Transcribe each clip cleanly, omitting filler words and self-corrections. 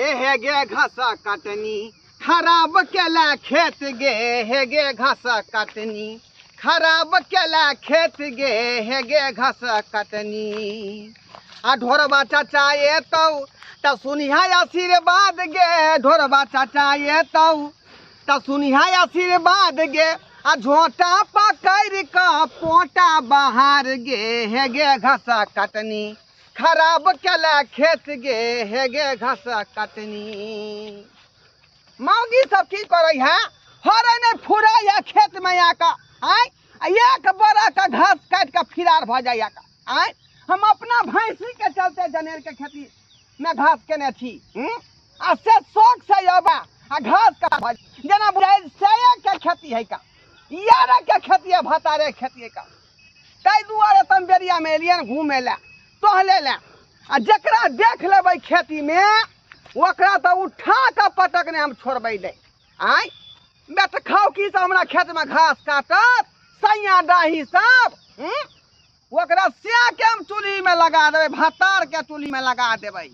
हे गे घास कटनी खराब केला खेत गे, हे गे घास कटनी खराब केला खेत गे, हे गे घास कटनी। आ ढोरबा चाचा एतौ तऽ सुनिहा आशीर्वाद गे, ढोरबा चाचा एतौ तऽ सुनिहा आशीर्वाद गे, आ झोटा पकड़ि कऽ पोटा बहार गे, हे गे घास कटनी खराब केला खेत गे, हे गे घास कटनी। मौगी सब की करै है, हरे नहि फुरै है खेत में आके, आँय एक बोरा के घास काटि कऽ फिरार भऽ जाइए का। आँय हम अपना भैंसी के चलते जनेर के खेती में घास केने छी, आ से शौक से अबा आ घास का जेना बुझाइ से के खेती है का, यारे के खेती है, भतारे खेती है का। ताहि दुआरे तम बेरिया में एलियन घूमे ला टहले ला, आ जकरा देख लेबै खेती में ओकरा तऽ उठा कऽ पटकने हम छोड़बै नहि। आँय बेट खाउ की सब हमरा खेत में घास काटत सैया डाही सब, ओकरा सिया के हम चूल्ही में लगा देबै, भतार के चूल्ही में लगा देबै।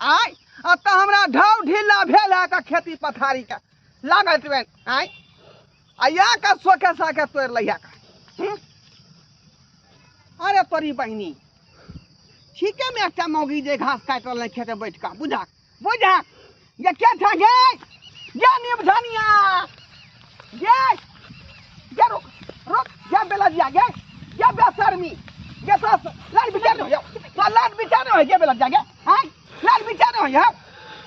आँय आ तऽ हमरा ढाउ ढीला भेल है का खेती पथारी के लागत में। आँय आ या का सोखे साखे तोड़ि लैया का। अरे तोरी बहिनी ठीके में एकटा मौगी जे घास काटि रहल खेत में बैठ कऽ, बुझा बुझा ये क्या था गे, ये निबझनिया गे, ये रुक रुक, ये बेलजिया गे, ये बेशर्मी ये तो लाल विचार हो, तो लाल विचार हो, ये बेलजिया गे, हां लाल विचार हो, ये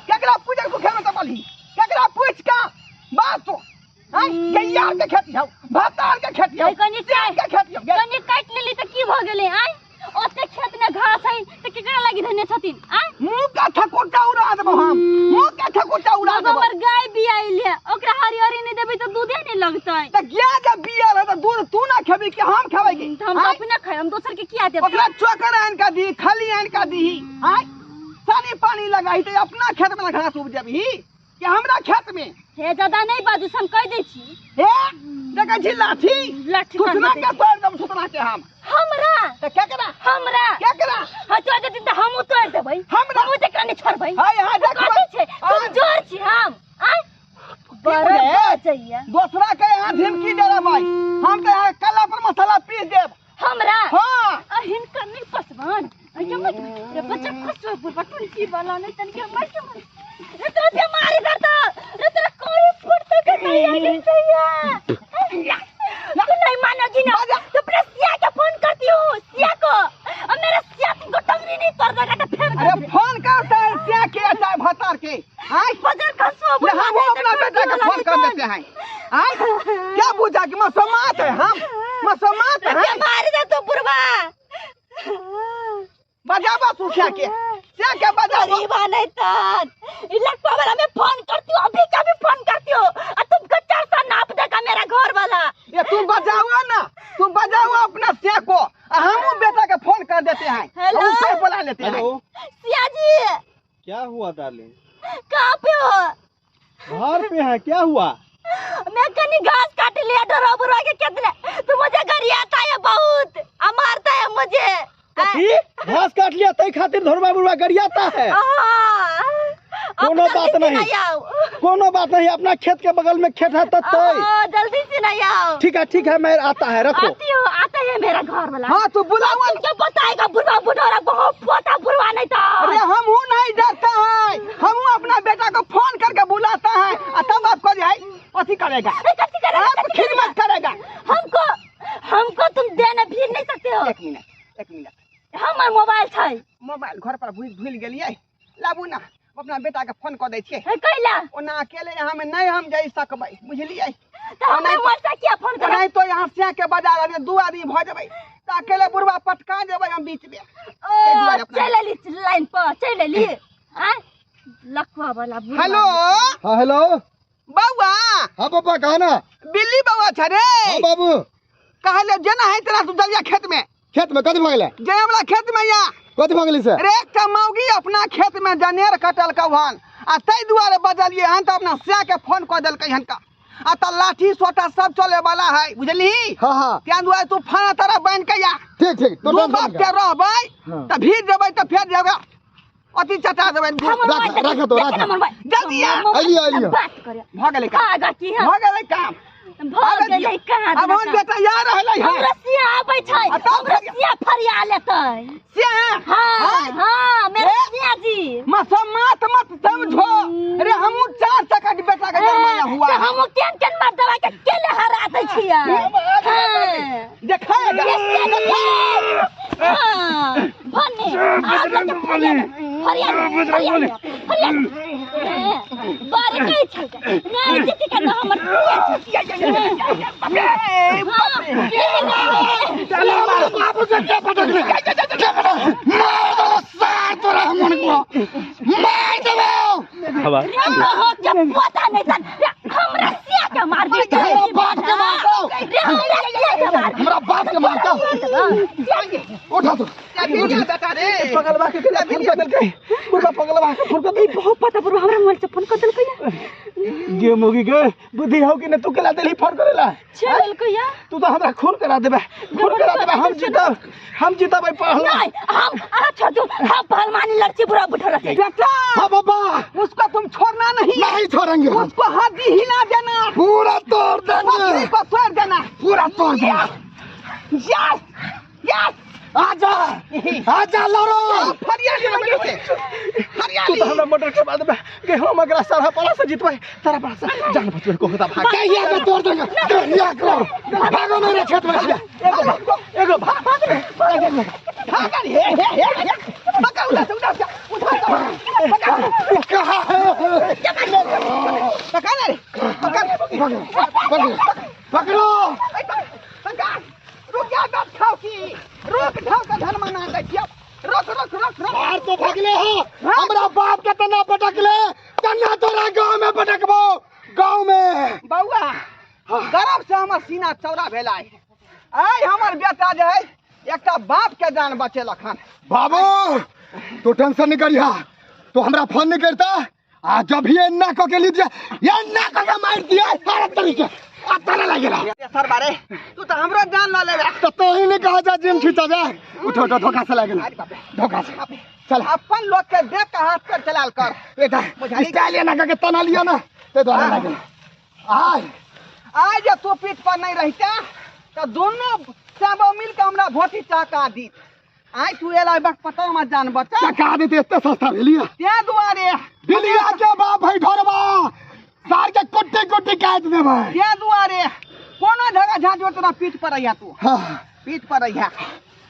केकरा पूछ के खेमे तो बोली, केकरा पूछ का बात तो, हां ये यार के खेती हो, भातार के खेती हो, कनी के खेती हो, कनी काटि लेली त की भ गेलै? आय ओते खेत में घास है त केकरा लागि धने छथिन? आय मुंह का ठकुटा उड़ा देबो हम, मुंह का ठकुटा उड़ा देबो। हमर गाय बियाइल है, ओकरा हरियरी नहीं देबै त दूधे नहीं लगतै। त गाय जब बियाल है त दूध तू ना खेबी कि हम खेबै की? हम त अपना खाइ, हम दोसर के किया देबै? ओकरा चोकर आन का दी, खली आन का दी, आय सानी पानी लगाई त अपना खेत में घास उपजबही कि हमरा खेत में? हे ज्यादा नहीं बाजू, हम कह दै छी। हे देखै छी लाठी, लाठी थुथना के तोड़ देब, थुथना के हम। हमरा त केकरा? हमरा केकरा? हां तोड़ देती त हम तोड़ देबै। हमरा हम त कने छोड़बै। हाय हाय देखबै कथि छै, तुम जोर छी हम। आय बड़ बचैया दोसरा के यहाँ धमकी दे रहा भाई, हम त यहाँ कला पर मसाला पीस देब। हमरा? हां आ हिनकर नहीं पसवान अच्छा मत रे बच्चा खुश हो बुढ़वा टुनकी वाला नहीं तन के मर के मर रे तोरा बीमारी धरता रे, तोरा कोई फुटता के नहीं आगे चाहिए। तू नहीं मानोगी ना तो अपने सिया के फोन करती हूँ, सिया को, और मेरा सिया तुमको टंगरी नहीं तोड़ देगा तो फिर अरे फोन करता है सिया के चाहे भतार के। आय बजर खसो ले हम अपना बेटा के फोन कर देते हैं। आय क्या बुझा कि मसमात है, हम मसमात है, मार दे तो बुढ़वा बजाबा तू क्या के क्या के बजाबा। गरीब नहीं तन इलाका वाला मैं फोन करती हूँ, अभी का भी फोन करती हूँ, और तुमको 400 नाप देगा मेरा घर वाला। ये तुम बजाओ ना, तुम बजाओ अपना सिया को, हम बेटा के फोन कर देते हैं, उसे बुला लेते हैं। सिया जी क्या हुआ डार्लिंग? कहाँ पे हो? घर पे है। क्या हुआ? मैं कहीं घास काट लिया डरा बुरा के खेत में, तो मुझे गरियाता है बहुत, मारता है मुझे। घास काट लिया तई खातिर धोरबा बुढ़वा गरियाता है? कोनो बात नहीं, कोनो बात नहीं, अपना खेत के बगल में खेत है तो जल्दी से नहीं आओ। ठीक है ठीक है, मैं आता है, रखो। आती हूँ, आता है मेरा घर वाला। हाँ तो बुलाओ, क्या बताएगा बुढ़वा बुढ़वा बहुत पोता बुढ़वा नहीं था। अरे हम हूँ नहीं डरता है, हम अपना बेटा को फोन करके बुलाता है, तब आपको जो है अथी करेगा, खिदमत करेगा। हमको हमको तुम देने भी नहीं सकते हो। एक मिनट एक मिनट, हमर मोबाइल छै, मोबाइल घर पर भूल गेलियै, लाबू ना अपना बेटा के फोन कऽ दै छियै। कैला? ओना अकेले यहाँ में नहीं हम जाइ सकबै, बुझलियै? त हमरा मोबाइल से किया फोन कर? नहीं तो यहाँ से के बाजार में दू आदमी भ जेबै त अकेले बुढ़वा पटका जेबै हम बीच में। ओ चल एली लाइन पर, चल एली। हां लखवा वाला बुढ़वा। हेलो। हां हेलो बउआ। हां पापा कहा ना? बिल्ली बउआ छ रे। हां बाबू कहले जेना है तेरा तू जलिया खेत में। खेत में कथी भगले? जे हमरा खेत में या कथी भगली से? अरे एकटा मौगी अपना खेत में जनेर कटल कौहन, आ तै दुआरे बजलिए हन त अपना सिया के फोन कऽ देलकै हन का, आ त लाठी सोटा सब चले वाला है, बुझली? हां हां तें दुआरे तू फाना तरह बन के या। ठीक ठीक, तो दू बाप के रहबै त भीज जेबै त फेर जेबै अथी चटा देबै। राख राख तो राख। जल्दी आ। अइलियो अइलियो। बात करे भ गेलै काम। आगा की है भ गेलै काम। भ गेलै कहाँ? अब हम बेटा यार रहलै है। हमरा सिया आबै छै, हमरा सिया फरिया लेतै। सिया? हां हां, मेरे सिया जी। मसो मत मत समझो रे, हमू 4 चक्का के बेटा के जन्माया हुआ। त हमू केन केन मर्दवा के केले हरा दै छियै। हां देखाएगा। हां भन्ने बजरंग बली फरिया फरिया फरिया बारे कहै छै नै जिति के न हमर सिया। चलो बाबू के के पटक ले, के पटक मार दो सार तोरा हमन को मार देबो। रे हो के पता नहीं तन हमरा सिया के मार दे। हमरा बाप के मार दो। रे हमरा सिया के मार, हमरा बाप के मार दो। उठा तो बेटा रे पगलवा के फोन कर देलकै बुढ़वा, पगलवा के फोन कर ई बहुत पता बुढ़वा हमरा मोबाइल से फोन कर देलकै। गे मोगी गे, बुद्धि हो कि ने तू केला देली फोन करेला? छे देलकै या। तू तो हमरा खून करा देबे, खून करा देबे। हम जीतब, हम जीतब पहलवान। नहीं हम आ छोड़ दो, हम पहलवानी लड़ची बुढ़ा बुढ़ा रखे। बेटा। हाँ बाबा, उसको तुम छोड़ना नहीं। नहीं छोड़ेंगे। उसको हड्डी हिला देना, पूरा तोड़ देंगे। को तोड़ देना, पूरा तोड़ देना। यस यस, आजा आजा लड़ो। फरियाली मेरे से तू तो हमरा मर्डर करवा देबे गे। हम अगला सारा पड़ा से जीतबै, तारा पड़ा से जान बचबे को होता भाग। कहिया के तोड़ देंगे, कहिया को भागो मेरे खेत में से। एगो भाग, एगो भाग भाग हे हे हे, पकड़ उठा से, उठा से, उठा पकड़। कहां है? पकड़ रे, पकड़ पकड़ो पकड़ो पकड़। रुक जा दत खाओ की रोक ढाव का धन मना दै छियो। रोक रोक रोक रोक। मार तो भगले हो हमरा बाप के तना पटकले, तना तोरा गांव में पटकबो, गांव में। बउआ गर्व से हमर सीना चौड़ा भेला है। आइ हमर बेटा जे है एकटा बाप के जान बचेलक हन। बाबू तू टेंशन नहीं करिहा, तू हमरा फोन नहीं करता आ जब ही एन्ना क के लीजिए, एन्ना क के मार दिया सारा तरीके आता ना लागेला। सर बारे तू तो हमरो जान ल लेबे। तो तो ही नहीं कहा जा जिम खींचा जा। उठो उठो, धोखा से लागेला, धोखा से चल। अपन लोग के देख के हाथ पर चलाल कर। बेटा स्टाइल एना क के तना लियो ना ते द्वारा लागेला। आय आय जे तू पीठ पर नहीं रहता तो दोनों सब मिल के हमरा भोटी चका दी। आय तू एला बक पता हमर जान बचा चका देते, एते सस्ता भेलिया ते दुआरे बिलिया के बाप है ढोरबा सार के कुट्टी कुट्टी काट देबै। ते दुआरे कोनो झगड़ा झांझ तोरा पीठ पर रहिया तू। हां पीठ पर रहिया।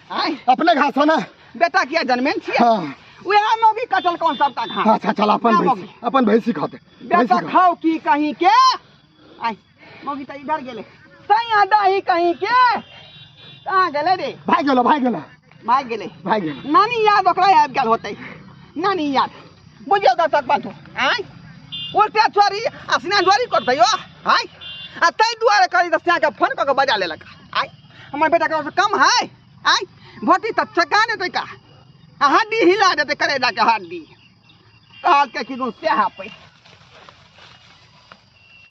आय अपने घास हो ना बेटा, किया जनमेन छियै। हां उहे मौगी कटल कौन सबटा घास। अच्छा चल अपन भैंसी, अपन भैंसी खाते बेटा खाओ की कहीं के। आय मौगी त इधर गेले सैया दही कहीं के कहाँ गेले रे? भाग गेलो, भाग गेलो, भाग गेले, भाग गेलो। नानी याद ओकरा आबि गेल होतै, नानी याद बुझियौ दर्शक बन्धु। आय उल्टे चोरी आ सीना चोरी करतै यो। आय आ ताहि दुआरे करी तऽ सियाके फोन कऽ के बजा लेलक। आय हमर बेटा के कम है। आय भोटी तऽ चका देतै का, आ हड्डी हिला देतै करेजा के हड्डी। कहलकै कि दुनू सएह पै।